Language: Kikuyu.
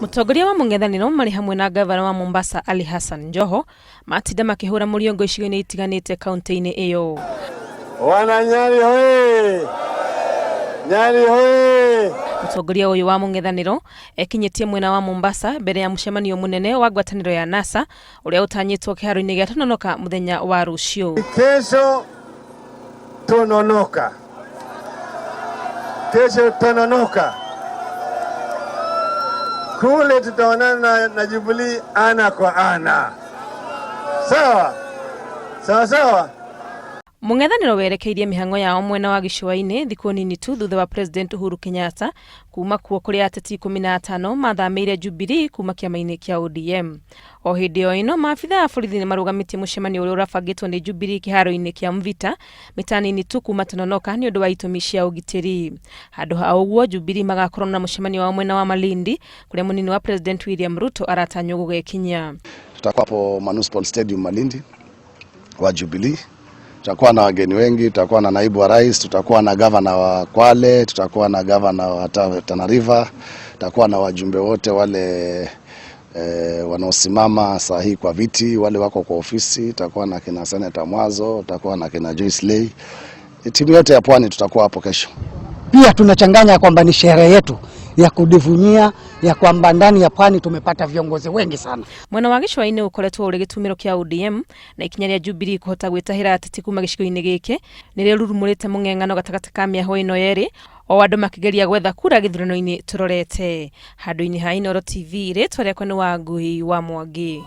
Mũtongoria wa mũng'ethanĩro marĩ hamwe na ngavana wa Mombasa Ali Hassan Joho matinda makĩhũra mũriongo icigo-inĩ itiganĩte kaunti-inĩ ĩyo. Wana Nyali hoye! Nyali hoye! Mũtongoria ũyũ wa mũng'ethanĩro ekinyĩtie mwena wa Mombasa mbere ya mũcemanio mũnene wa ngwatanĩro ya NASA ũrĩa ũtanyĩtwo kĩharo-inĩ gĩa Tononoka mũthenya wa rũciũ. Kesho Tononoka, kesho Tononoka kule tutaonana na Jubilee ana kwa ana, sawa sawa sawa. Mũng'ethanĩro werekeirie mĩhang'o yao mwena wa gĩcũa-inĩ thikũ nini tu thutha wa President Uhuru Kenyatta kuma kuo kũrĩa ateti 15 mathamĩire Jubilee kuma kĩama-inĩ kĩa ODM. O hĩndĩ o ĩno maabitha a borithi nĩ marũgamĩtie mũcemanio ũrĩa ũrabangĩtwo nĩ Jubilee kĩharo-inĩ kĩa Mvita mita nini tu kuma Tononoka nĩ ũndũ wa itũmi cia ũgitĩri. Handũ ha ũguo Jubilee magakorwo na mũcemanio wao mwena wa Malindi kũrĩa mũnini wa President William Ruto aratanywo gũgekinyia. Tutakuwa hapo Municipal Stadium Malindi wa Jubilee. Tutakuwa na wageni wengi, tutakuwa na naibu wa rais, tutakuwa na gavana wa Kwale, tutakuwa na gavana wa Tana River, tutakuwa na wajumbe wote wale wanaosimama saa hii kwa viti, wale wako kwa ofisi, tutakuwa na kina Senator Mwazo, tutakuwa na kina Joyce Lei. Timu yote ya Pwani tutakuwa hapo kesho. Pia tunachanganya kwamba ni sherehe yetu ya kujivunia ya kwamba ndani ya Pwani tumepata viongozi wengi sana. Mwena wa gĩcũa-inĩ ũkoretwo ũrĩ gĩtumĩro kĩa ODM na ikinya rĩa Jubilee kũhota gwĩtahĩra ateti kuma gĩcigo-inĩ gĩkĩ nĩrĩrurumũrĩte mũng'eng'ano gatagatĩ ka mĩahũ ĩno yerĩ o andũ makĩgeria gwetha kura gĩthurano-inĩ tũrorete. Handũ-inĩ ha Inooro TV rĩtwa rĩakwa nĩ Wangui wa Mwangi.